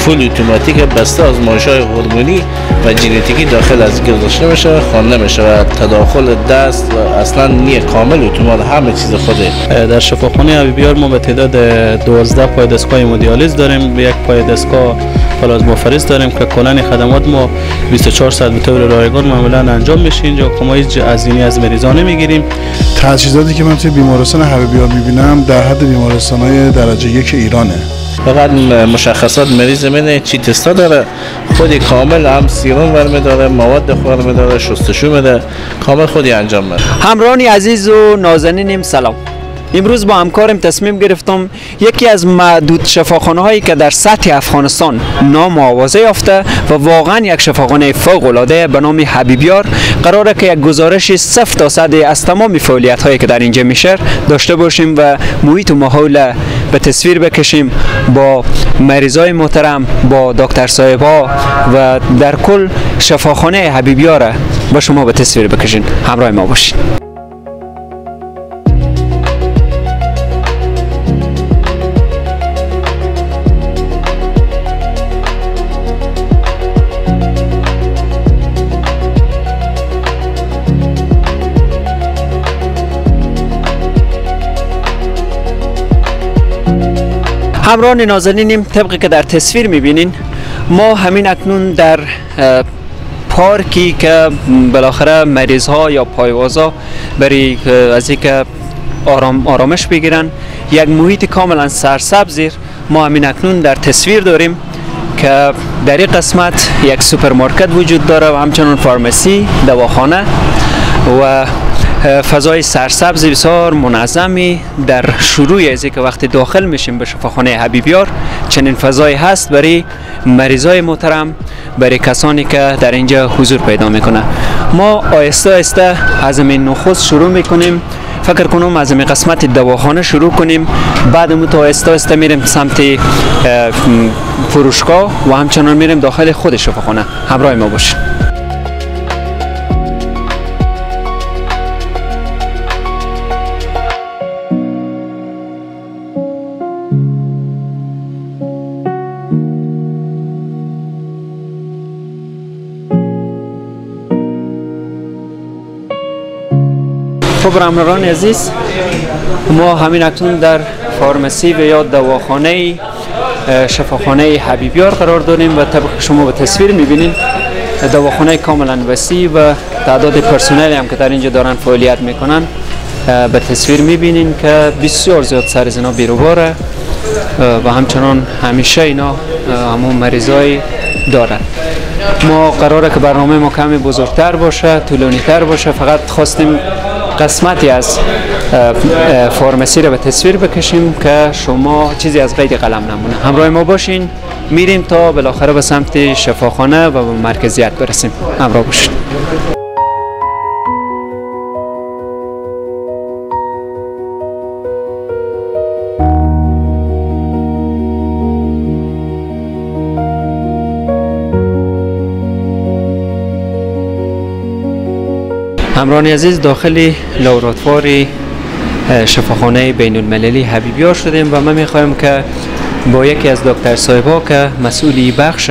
full اتوماتیک بسته آزمایش‌های هورمونی و ژنتیکی داخل از گذاشته میشه، خوانده میشه و تداخل دست اصلا نیه، کامل اتومات همه چیز خوده. در شفاخانه حبیبیار ما به تعداد 12 پای دستگاه همودیالیز داریم، یک پای دستگاه پلازمافرز داریم که کلان خدمات ما 24 ساعت به طور رایگان معمولا انجام میشه. اینجا ما هیچ هزینه از مریضان نمیگیریم. تجهیزاتی که من توی بیمارستان حبیبیار میبینم در حد بیمارستان‌های درجه یک ایرانه. فقط مشخصات مریض منه، چی تستا داره، خودی کامل هم سیروم ورمه داره، مواد خورمه داره، شستشو میده، کامل خودی انجام میده. همراهان عزیز و نازنینیم سلام. امروز با همکارم تصمیم گرفتم یکی از معدود شفاخانه هایی که در سطح افغانستان نام و آوازه یافته و واقعا یک شفاخانه فوق العاده به نام حبیبیار قراره که یک گزارش 0 تا 100 از تمام فعالیت هایی که در اینجا میشه داشته باشیم و محیط و ماحول به تصویر بکشیم با مریضای محترم، با دکتر صاحب ها و در کل شفاخانه حبیبیار با شما به تصویر بکشین. همراه ما باشین. همراهان نازنینیم، طبقی که در تصویر میبینین ما همین اکنون در پارکی که بالاخره مریض ها یا پایوازا برای از اینکه آرامش بگیرن یک محیط کاملا سرسبزی ما همین اکنون در تصویر داریم که در این قسمت یک سوپرمارکت وجود داره و همچنان pharmacy، دواخانه و فضای سرسبز بسیار منظمی. در شروع از اینکه وقتی داخل میشیم به شفاخانه حبیبیار چنین فضایی هست برای مریضای محترم، برای کسانی که در اینجا حضور پیدا میکنه. ما آهسته آهسته از این نخست شروع میکنیم، فکر کنم از این قسمت دواخانه شروع کنیم، بعد ما تا آهسته آهسته میریم سمت فروشگاه و همچنان میریم داخل خود شفاخانه. همراه ما باشید. خب همراهان عزیز، ما همین اکنون در فارمسی و یا دواخانه شفاخانه حبیبیار قرار داریم و طبق شما به تصویر میبینین دواخانه کاملا وسیع و تعداد پرسنل هم که در اینجا دارن فعالیت میکنن به تصویر میبینین که بسیار زیاد سر از اینا بیروباره و همچنان همیشه اینا همون مریضای دارن. ما قراره که برنامه ما کمی بزرگتر باشه، طولانی‌تر باشه، فقط خواستیم قسمتی از فارمسی رو به تصویر بکشیم که شما چیزی از قید قلم نمونه. همراه ما باشین، میریم تا بالاخره به سمت شفاخانه و به مرکزیت برسیم. همراه باشین. همراهان عزیز، داخل لابراتوار شفاخانه بین المللی حبیبیار شدیم و من میخوایم که با یکی از دکتر صاحبها که مسئولی بخش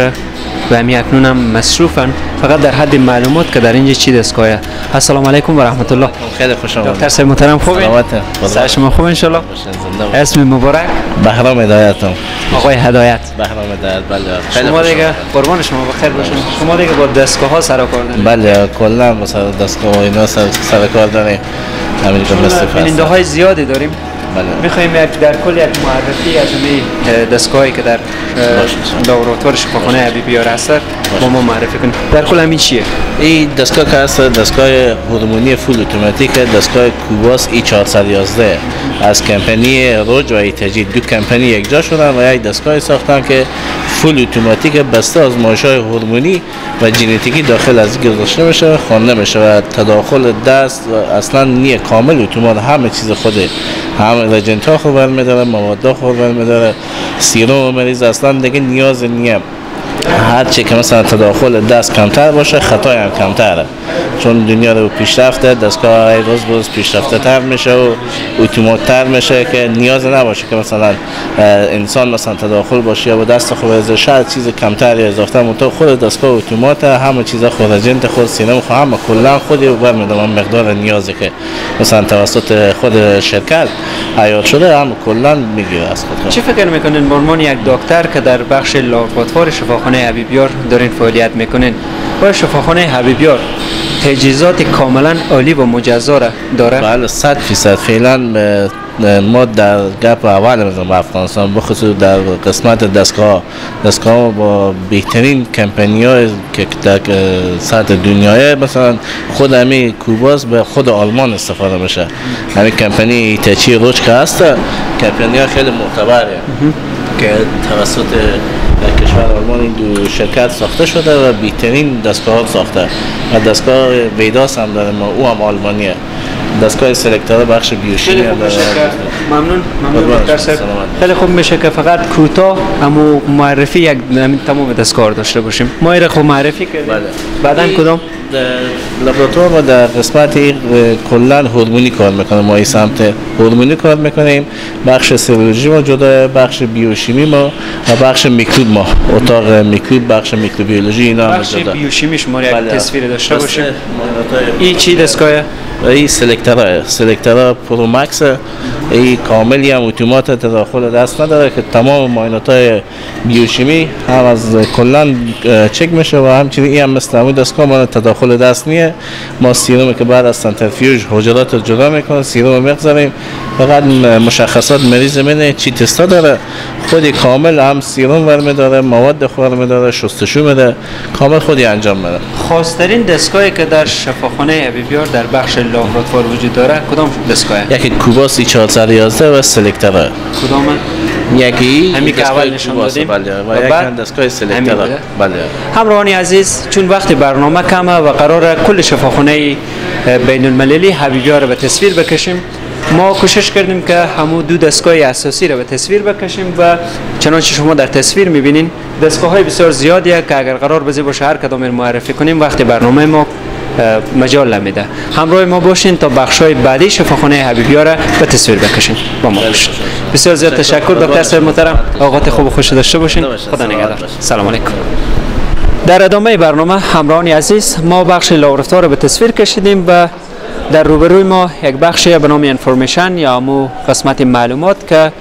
و همی اکنون هم مصروفن، فقط در حد معلومات که در اینجا چی دستگاهه. السلام علیکم و رحمت الله. خیلی خوش آمدید دکتر صاحب محترم. خوبین؟ سلامت شما خوب ان شاء الله. اسم مبارک؟ بهرام هدایتم. آقای هدایت. بهرام هدایت، بله. شما دیگه قربان شما، بخیر باشین. شما دیگه با دستگاه ها سر و کار دارید؟ بله، کلا با سر دستگاه و اینا سر کار داریم. همین که بیننده های زیادی داریم. بله. میخوایم یک در کل یک معرفی از این دستگاهی که در لابراتوار شفاخانه حبیبیار هست با ما معرفی کنید. در کل همین چیه؟ این دستگاه که هست دستگاه هورمونی full اتوماتیک، دستگاه Cobas E 411 از کمپانی روش و ATG، دو کمپانی یکجا شدن و یک دستگاه ساختن که full اتوماتیک بسته آزمایش‌های هورمونی و ژنتیکی داخل از گذاشته میشه، خوانده میشه و تداخل دست اصلا نیه، کامل اتومات همه چیز خوده، هم reagent ها خود برمی‌داره، مواد خود برمی‌داره، سیروم مریض اصلا دیگه نیاز نیه. هر چی که مثلا تداخل دست کمتر باشه خطای هم کمتره. چون دنیا رو پیشرفته، دستگاه روز به روز پیشرفته تر میشه و اتومات تر میشه که نیاز نباشه که مثلا انسان مثلا تداخل باشه یا با دست خود شاید چیز کمتر یا اضافه، منتها خود دستگاه اتومات همه چیزا خود جنت خود سینما خود همه کلا خودی برمی‌داره مقدار نیازی که مثلا توسط خود شرکت عیار شده هم کلا میگیره از خود. چه فکر میکنین به عنوان یک دکتر که در بخش لابراتوار شفاخانه حبیبیار دارین فعالیت میکنین، با شفاخانه حبیبیار تجهیزات کاملا عالی و مجزا را داره؟ بله 100%. فعلا ما در گپ اول با افغانستان بخصوص در قسمت دستگاه با بهترین کمپانی های که در سطح دنیای مثلا خود همی کوباس به خود آلمان استفاده میشه، همین کمپانی ایتاچی روش که هست کمپانی ها خیلی معتبره که توسط در کشور آلمان این دو شرکت ساخته شده و بهترین دستگاه ساخته و دستگاه ویداس هم داره ما، او هم آلمانیه. دستگاه سلکتور بخش بیوشیمی هم داره. ممنون دکتر صاحب. خیلی خوب میشه که فقط کوتاه همو معرفی یک تمام دستگاه داشته باشیم. ما ایره خوب معرفی کردیم. بله. بعداً کدام؟ لابراتوار ما در قسمت کلا هورمونی کار میکنه. ما این سمت هورمونی کار میکنیم، بخش سرولوژی ما جدا، بخش بیوشیمی ما و بخش میکروب ما، اتاق میکروب، بخش میکروبیولوژی اینا هم جدا. بخش بیوشیمی شما یک تصویر داشته باشیم. این چی دستگاه؟ این سلکترها پرو مکس، این کاملی هم اتومات تداخل دست نداره که تمام معاینات های بیوشیمی هم از کلا چک میشه و همچنین این هم مثل همون دستگاه ما تداخل دست نیه. ما سیروم که بعد از سانتریفیوژ حجرات رو جدا میکنه، سیروم میگذاریم، فقط مشخصات مریض منه چی تستا داره، خودی کامل هم سیروم ورمی داره، مواد خور میداره، شستشو میده، کامل خودی انجام میده. خاصترین دستگاهی که در شفاخانه حبیبیار در بخش لابراتوار وجود داره کدام دستگاه؟ یکی کوباس 411 و سلکتر. کدام؟ یکی همین که اول نشان دادیم. بله. و یک دستگاه سلکتر. بله. همراهان عزیز، چون وقت برنامه کمه و قرار کل شفاخانه بین المللی حبیبیار رو به تصویر بکشیم، ما کوشش کردیم که همو دو دستگاه اساسی را به تصویر بکشیم و چنانچه شما در تصویر میبینین دستگاه های بسیار زیادیه که اگر قرار بزی باشه هر کدام معرفی کنیم وقت برنامه ما مجال نمیده. همراه ما باشین تا بخش های بعدی شفاخانه حبیبیار را به تصویر بکشیم. با ما باشین. بسیار زیاد تشکر دکتر صاحب محترم. اوقات خوب و خوش داشته باشین. خدا نگهدار. سلام علیکم. در ادامه برنامه همراهان عزیز، ما بخش لابراتوار را به تصویر کشیدیم و در روبروی ما یک بخش به نام information یا مو قسمت معلومات که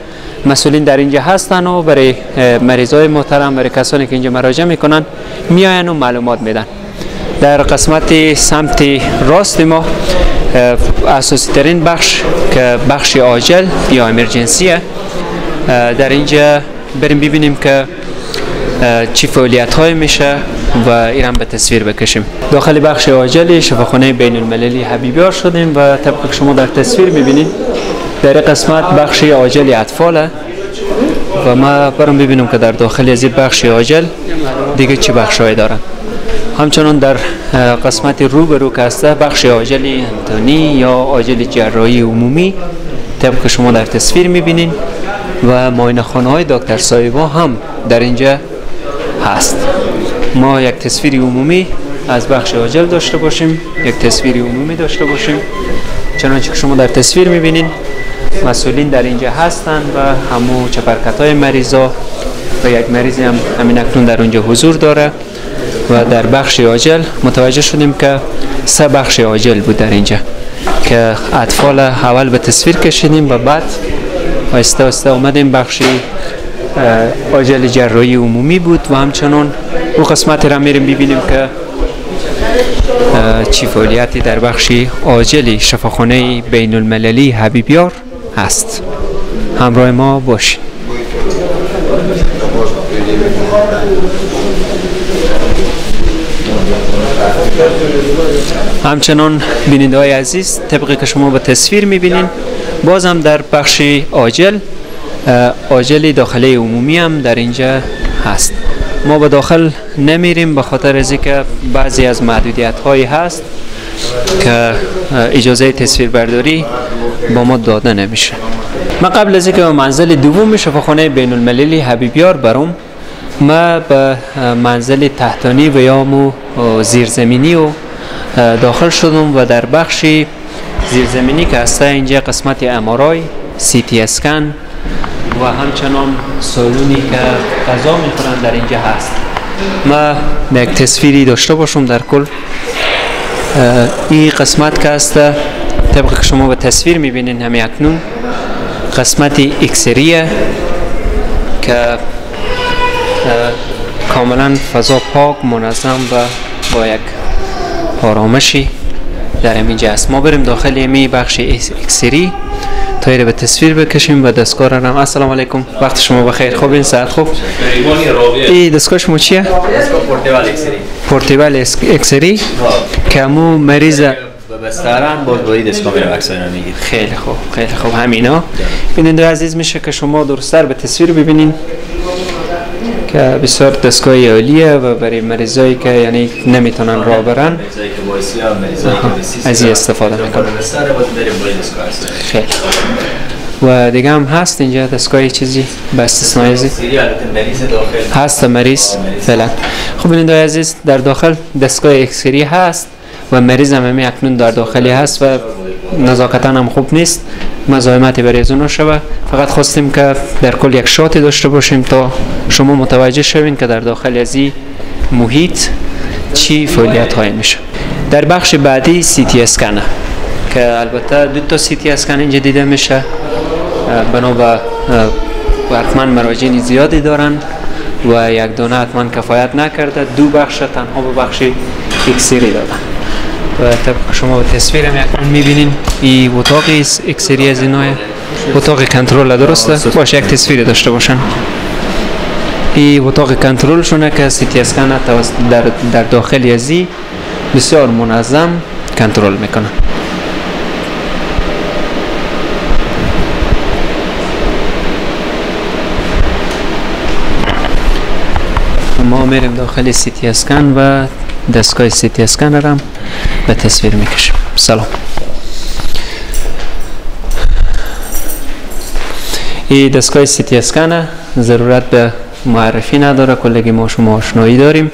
مسئولین در اینجا هستن و برای مریضای محترم، برای کسانی که اینجا مراجعه میکنن میاین و معلومات میدن. در قسمت سمت راست ما اساسی ترین بخش که بخش عاجل یا emergency ه، در اینجا بریم ببینیم که چی فعالیت های میشه و ایران به تصویر بکشیم. داخل بخش عاجل شفاخانه بین المللی حبیبیار شدیم و طبق شما در تصویر میبینید در قسمت بخش عاجل اطفاله و ما برام ببینم که در داخل از بخش عاجل دیگه چه بخش‌هایی دارن. همچنان در قسمت رو به رو که هسته بخش عاجل انتانی یا عاجل جراحی عمومی طبق شما در تصویر میبینین و معاینه خانه های دکتر صاحبا هم در اینجا هست. ما یک تصویر عمومی از بخش عاجل داشته باشیم، یک تصویر عمومی داشته باشیم. چنانچه که شما در تصویر میبینین مسئولین در اینجا هستند و همو چپرکت های مریضا و یک مریض هم همین اکنون در اونجا حضور داره و در بخش عاجل متوجه شدیم که سه بخش عاجل بود در اینجا که اطفال اول به تصویر کشیدیم و بعد آهسته آهسته آمدیم بخش عاجل جراحی عمومی بود و همچنان او قسمت را میریم ببینیم که چی فعالیتی در بخش عاجل شفاخانه بین المللی حبیبیار هست. همراه ما باشین. همچنان بیننده های عزیز، طبقی که شما به تصویر میبینین بازم در بخش عاجل، عاجل داخله عمومی هم در اینجا هست. ما به داخل نمیریم به خاطر از اینکه بعضی از محدودیت هایی هست که اجازه تصویر برداری با ما داده نمیشه. من قبل از اینکه به منزل دوم شفاخانه بین المللی حبیبیار برم، ما به منزل تحتانی و یا مو زیرزمینی و داخل شدم و در بخش زیرزمینی که هسته اینجا قسمت MRI، CT scan و همچنان سالونی که غذا میخورن در اینجا هست. ما یک تصویری داشته باشم در کل این قسمت که هست، طبق که شما به تصویر میبینین همه اکنون قسمت X-ray ه که کاملا فضا پاک، منظم و با یک آرامشی در اینجا است. ما بریم داخل می بخش X-ray تا به تصویر بکشیم و دستگاه را هم. السلام علیکم، وقت شما بخیر. خوب این ساعت خوب. این دستگاه شما چیه؟ دستگاه portable X-ray. portable X-ray که مو مریض بسترن باز با این دستگاه میره عکسای رو میگیره. خیلی خوب، خیلی خوب. همینا بیننده عزیز میشه که شما درست‌تر به تصویر ببینین که بسیار دستگاه عالیه و برای مریضایی که یعنی نمیتونن راه برن از این استفاده میکنن. خیلی و دیگه هم هست اینجا دستگاه چیزی به استثنای هست مریض فعلا. خب بیننده عزیز در داخل دستگاه X-ray هست و مریض هم همی اکنون در داخلی هست و نزاکتا هم خوب نیست، مزاحمتی برای از اونها شوه. فقط خواستیم که در کل یک shot ی داشته باشیم تا شما متوجه شوین که در داخل از این محیط چی فعالیت های میشه. در بخش بعدی CT scan ه که البته دو تا CT scan اینجا دیده میشه، بنا به حتما مراجعین زیادی دارن و یک دانه حتما کفایت نکرده، دو بخش تنها به بخش X-ray دادن. و طبق شما به تصویر هم اکنون میبینین این اتاق X-ray از اینای اتاق کنترل درسته؟ باشه یک تصویر داشته باشن. این اتاق کنترل شونه که CT scan در داخل ازی بسیار منظم کنترل میکنه. ما میریم داخل CT scan و دستگاه CT scan را به تصویر میکشیم. سلام. این دستگاه CT scan ضرورت به معرفی نداره، کلگی ما شما آشنایی داریم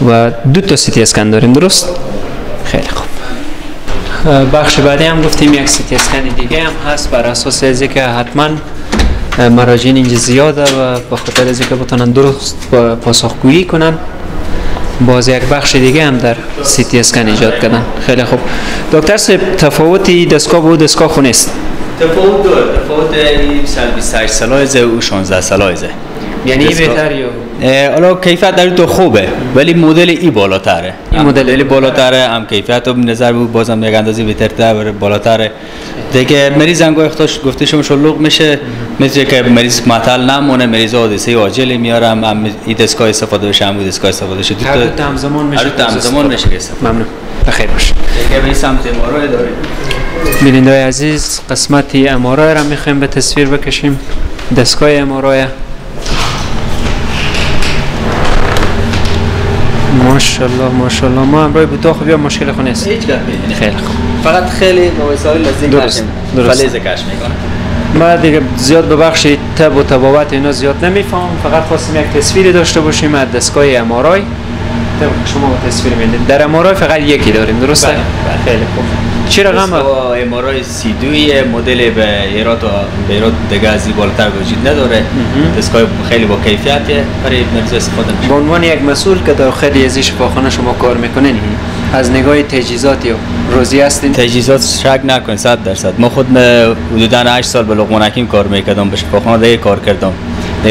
و دو تا CT scan داریم، درست؟ خیلی خوب. بخش بعدی هم گفتیم یک CT scan دیگه هم هست بر اساس از اینکه حتما مراجعین اینجا زیاده و به خاطر از اینکه بتونن درست پاسخگویی کنن باز یک بخش دیگه هم در CT scan ایجاد کردن. خیلی خوب. دکتر صاحب تفاوت دستگاه با دستگاه خو نیست؟ تفاوت داره. تفاوت 28 سلایزه و 16 سلایزه. یعنی بهتر یا حالا کیفیت در تو خوبه ولی مدل ای بالاتره. این مدل بالاتره، هم کیفیت هم نظر بود بازم یک اندازه بهترتر بالاتره. دیگه مریض هم گفته شما شلوغ میشه، مثل که مریض معطل نمونه، مریض حادثه عاجل میارم هم این دستگاه استفاده بشه هم دستگاه استفاده بشه، دو تا همزمان میشه. همزمان میشه. ممنون، بخیر باش. دیگه به سمت MRI داریم. بیننده‌های عزیز قسمت MRI را میخوایم به تصویر بکشیم. دستگاه MRI ماشاءالله ماشاءالله. ما همراه بوتا بیا مشکل خو نیست. هیچ گپ نیست. خیلی خوب. فقط خیلی وسایل لزج نشیم. فلز کش میکنه. ما دیگه زیاد به بخش طب و طبابت اینا زیاد نمیفهم، فقط خواستیم یک تصویری داشته باشیم از دستگاه MRI. طبق شما با تصویر میدید. در MRI فقط یکی داریم، درسته؟ بله. خیلی خوب. چی رقم؟ MRI 32 مدل به ایراد و به ایراد دیگه از این بالاتر وجود نداره. دستگاه خیلی با کیفیته برای مریض استفاده میشه. به عنوان یک مسئول که داخل از شفاخانه شما کار میکنین، از نگاه تجهیزات یا راضی هستین؟ تجهیزات شک نکن 100%. ما خود حدوداً 8 سال به لقمان حکیم کار میکردم، به شفاخانه دیگه کار کردم.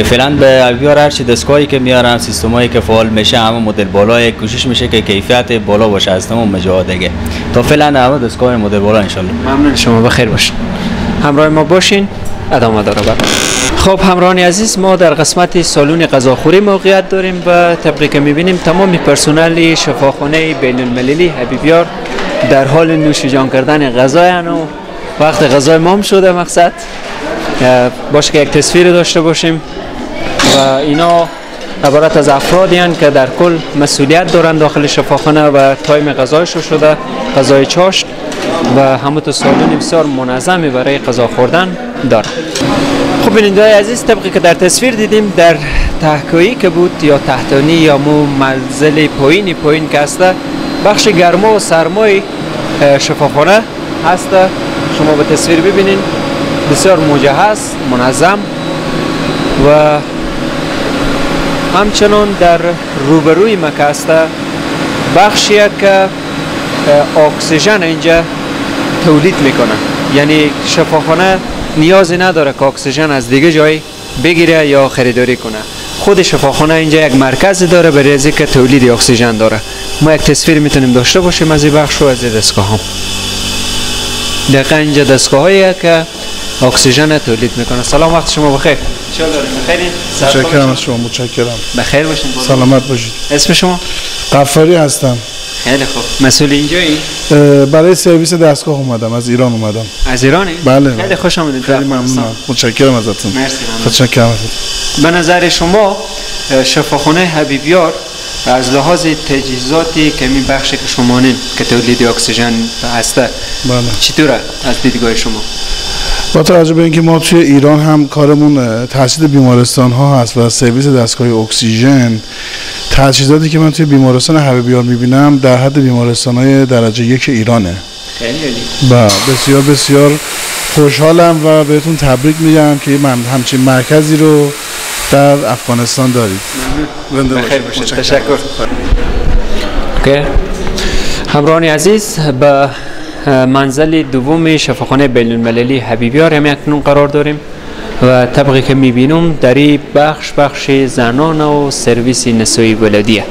فعلا به ابیار هر چی دستگاهی که میارم، سیستمایی که فعال میشه همه مدل بالای کوشش میشه که کیفیت بالا باشه از تمام مجاها دیگه. تا فعلا همه دستگاه مدل بالا ان شاء الله. ممنون شما، بخیر باشین. همراه ما باشین، ادامه داره برنامه. خب همراهان عزیز، ما در قسمت سالن غذاخوری موقعیت داریم و طبقی که میبینیم تمام پرسنل شفاخانه بین المللی حبیبیار در حال نوش جان کردن غذای و وقت غذای مام شده. مقصد باشه که یک تصویر داشته باشیم و اینا عبارت از افرادی هستند که در کل مسئولیت دارن داخل شفاخانه و time غذایش شده، غذای چاشت و همون تو سالن بسیار منظمی برای غذا خوردن داره. خب بیننده‌های عزیز، طبقی که در تصویر دیدیم در تحکایی که بود یا تحتانی یا مو منزل پایین که هست بخش گرما و سرمای شفاخانه هست. شما به تصویر ببینین بسیار مجهز، منظم و همچنان در روبروی مکه است بخشی که اکسیژن اینجا تولید میکنه، یعنی شفاخانه نیازی نداره که اکسیژن از دیگه جای بگیره یا خریداری کنه. خود شفاخانه اینجا یک مرکز داره برای از که تولید اکسیژن داره. ما یک تصویر میتونیم داشته باشیم از این بخش و از این دستگاه هم. دقیقا اینجا دستگاه هایی که اکسیژن تولید میکنه. سلام، وقت شما بخیر. چه داریم؟ بخیرین؟ متشکرم از شما. متشکرم. بخیر باشین. سلامت باشید. اسم شما؟ قفاری هستم. خیلی خوب. مسئول اینجایی؟ برای سرویس دستگاه اومدم، از ایران اومدم. از ایرانی؟ بله. خیلی خوش آمدید. خیلی ممنونم. متشکرم ازتون. مرسی. متشکرم ازتون. به نظر شما شفاخانه حبیبیار از لحاظ تجهیزاتی که این بخشی که شما نین که تولید اکسیژن هسته، بله، چطوره از دیدگاه شما؟ با توجه به اینکه ما توی ایران هم کارمون تجهیز بیمارستان ها هست و سرویس دستگاه اکسیژن، تجهیزاتی که من توی بیمارستان حبیبیار میبینم در حد بیمارستان های درجه یک ایرانه. خیلی عالی. و بسیار بسیار خوشحالم و بهتون تبریک میگم که همچین مرکزی رو در افغانستان دارید. ممنون. بخیر باشید. تشکر. okay. همراهان عزیز، به منزل دوم شفاخانه بین المللی حبیبیار هم اکنون قرار داریم و طبقی که میبینم در این بخش، بخش زنان و سرویس نسایی ولادیه.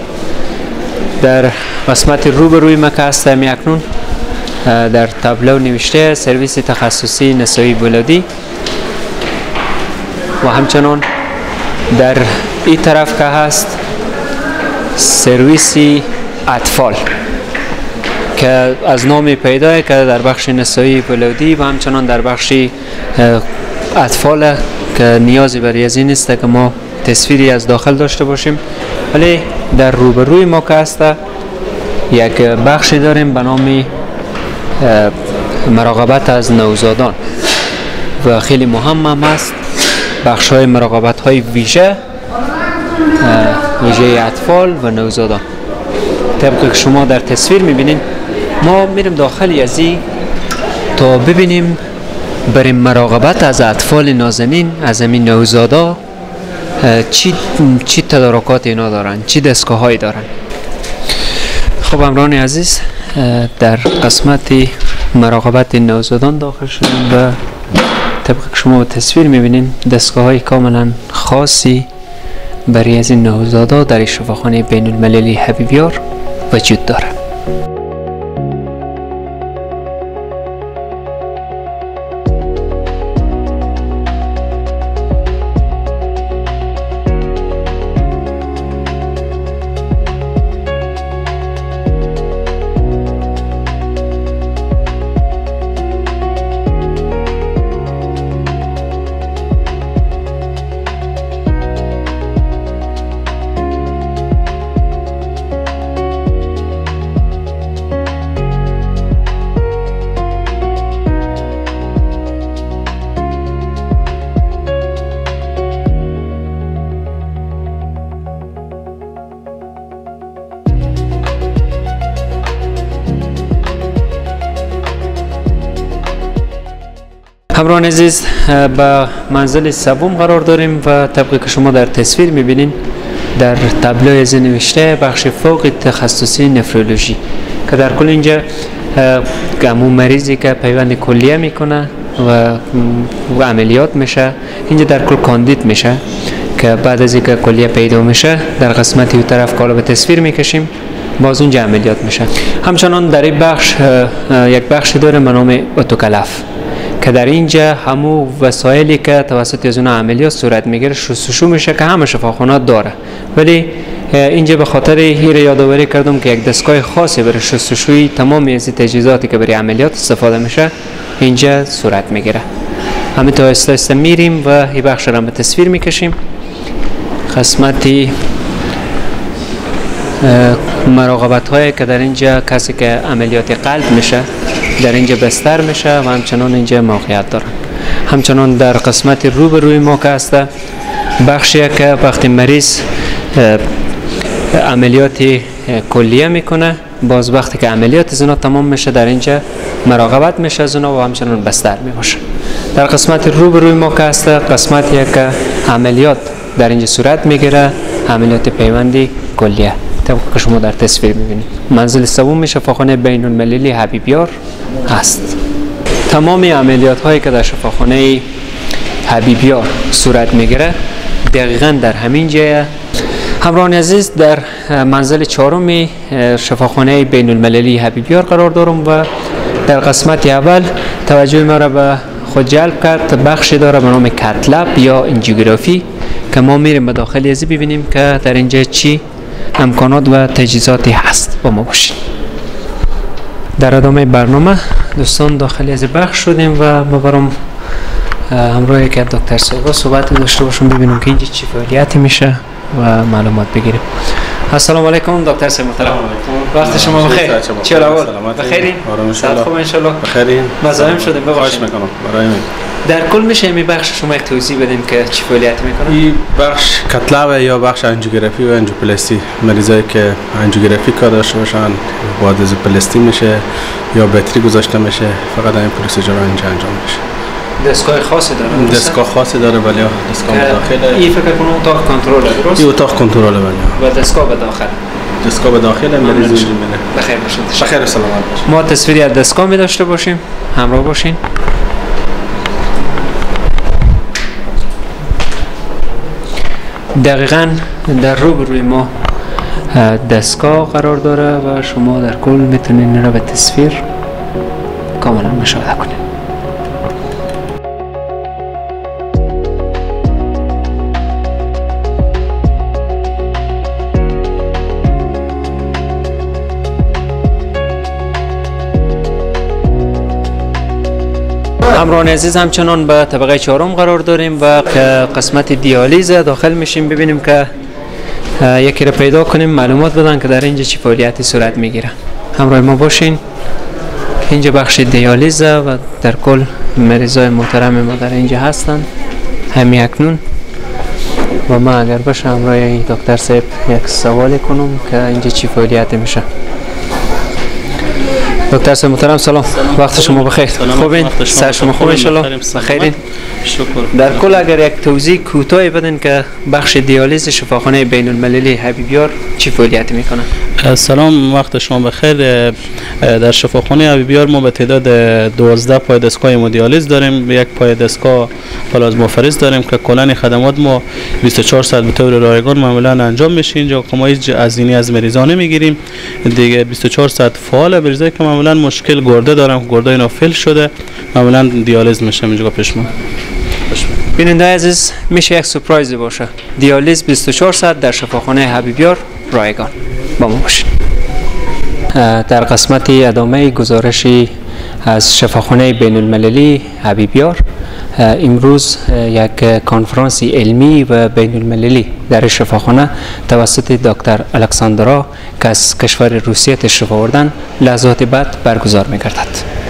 در قسمت روبروی مکه هست اکنون در تابلو نوشته سرویس تخصصی نسایی ولادی و همچنان در این طرف که هست سرویس اطفال که از نام پیداه که در بخش نسایی ولادی و همچنان در بخش اطفال که نیازی برای از این نیست که ما تصویری از داخل داشته باشیم، ولی در روبروی ما که هست یک بخشی داریم به نام مراقبت از نوزادان و خیلی مهم هم است. بخش های مراقبت های ویژه، ویژه اطفال و نوزادان. طبق که شما در تصویر میبینین ما میریم داخل ازی تا ببینیم برای مراقبت از اطفال نازنین، از همین نوزادا چی تدارکات اینا دارن، چی دستگاه هایی دارن. خب همراهان عزیز، در قسمت مراقبت نوزادان داخل شدیم و طبق که شما تصویر میبینین دستگاه های کاملا خاصی برای از این نوزادا در شفاخانه بین المللی حبیبیار وجود داره. همراهان عزیز، به منزل سوم قرار داریم و طبقی که شما در تصویر میبینین در تابلوی از نوشته بخش فوق تخصصی نفرولوژی که در کل اینجا همون مریضی که پیوند کلیه میکنه و عملیات میشه اینجا در کل کاندید میشه که بعد از اینکه کلیه پیدا میشه در قسمت یو طرف که به تصویر میکشیم باز اونجا عملیات میشه. همچنان در این بخش یک بخش داره به نام اتوکلف که در اینجا همو وسایلی که توسط از اون عملیات صورت میگیره شستشو میشه که همه شفاخانه داره، ولی اینجا به خاطر هیر یادآوری کردم که یک دستگاه خاصی برای شستشوی تمام از تجهیزاتی که برای عملیات استفاده میشه اینجا صورت میگیره. همین تا آهسته آهسته میریم و این بخش را به تصویر میکشیم. قسمت مراقبت هایی که در اینجا کسی که عملیات قلب میشه در اینجا بستر میشه و همچنان اینجا موقعیت دارن. همچنان در قسمت روبروی ما که هست بخشی که وقتی مریض عملیات کلیه میکنه باز وقتی که عملیات از اونا تمام میشه در اینجا مراقبت میشه از اونا و همچنان بستر میباشه. در قسمت روبروی ما که هست قسمت یک عملیات در اینجا صورت میگیره، عملیات پیوندی کلیه طبق که شما در تصویر میبینید. منزل سوم شفاخانه بین المللی حبیبیار هست. تمام عملیات هایی که در شفاخانه حبیبیار صورت میگیره دقیقا در همین جای. همراهان عزیز، در منزل چهارم شفاخانه بین المللی حبیبیار قرار دارم و در قسمت اول توجه ما را به خود جلب کرد بخشی داره به نام cath lab یا انجیوگرافی که ما میریم به داخل ازی ببینیم که در اینجا چی امکانات و تجهیزاتی هست. با ما باشید. در ادامه برنامه دوستان داخل از بخش شدیم و ما برام همراه یک دکتر صاحب صحبت داشته باشم ببینیم که اینجا چی فعالیتی میشه و معلومات بگیریم. السلام علیکم دکتر صاحب محترم. وقت شما بخیر. چه احوال؟ بخیرین؟ صحت خوب ان شاء الله. بخیرین. مزاحم شدیم، ببخشید. خواهش میکنم. برای من. در کل میشه این بخش شما یک توضیح بدیم که چی فعالیت میکنه؟ این بخش cath lab یا بخش انجیوگرافی و انجیوپلاستی، مریضایی که انجیوگرافی کار داشته باشن بعد از پلاستی میشه یا باتری گذاشته میشه، فقط این procedure اینجا انجام میشه. دستگاه خاصی داره؟ دستگاه خاصی داره ولی دستگاه داخله. این فکر کنم اتاق کنترل درست؟ این اتاق کنترل ولی. و دستگاه به داخل. دستگاه به داخل مریض اینجا میره. بخیر باشید. بخیر و سلامت باشید. ما تصویری از دستگاه می داشته باشیم، همراه باشین. دقیقاً در روبروی ما دستگاه قرار داره و شما در کل میتونین این را به تصویر کاملا مشاهده کنید. همراهان عزیز، همچنان به طبقه چهارم قرار داریم و قسمت دیالیز داخل میشیم ببینیم که یکی را پیدا کنیم معلومات بدن که در اینجا چی فعالیتی صورت میگیره. همراه ما باشین. اینجا بخش دیالیز و در کل مریضای محترم ما در اینجا هستن همین اکنون و ما اگر باشه همراه دکتر صاحب یک سوال کنم که اینجا چی فعالیتی میشه. دکتر صاحب محترم سلام، وقت شما بخیر. خوبین؟ سر شما خوب ان شاء الله. بخیرین. شکر. در کل اگر یک توضیح کوتاهی بدین که بخش دیالیز شفاخانه بین المللی حبیبیار چی فعالیت میکنه؟ سلام، وقت شما بخیر. در شفاخانه حبیبیار ما به تعداد 12 پای دستگاه همودیالیز داریم، یک پای دستگاه پلازمافرز داریم که کلا خدمات ما 24 ساعت به طور رایگان معمولا انجام میشه. اینجا ما هیچ هزینه از مریضان نمیگیریم دیگه، 24 ساعت فعال. مریضایی که معمولا مشکل گرده دارن، گرده اینا فیل شده، معمولا دیالیز میشه اینجا پیش ما. بیننده عزیز، میشه یک سورپرایز باشه. دیالیز 24 ساعت در شفاخانه حبیبیار رایگان. با ما باشید. در قسمت ادامه گزارشی از شفاخانه بین المللی حبیبیار امروز یک کنفرانس علمی و بین المللی در شفاخانه توسط دکتر الکساندرا که از کشور روسیه تشریف آوردن لحظات بعد برگزار می‌گردد.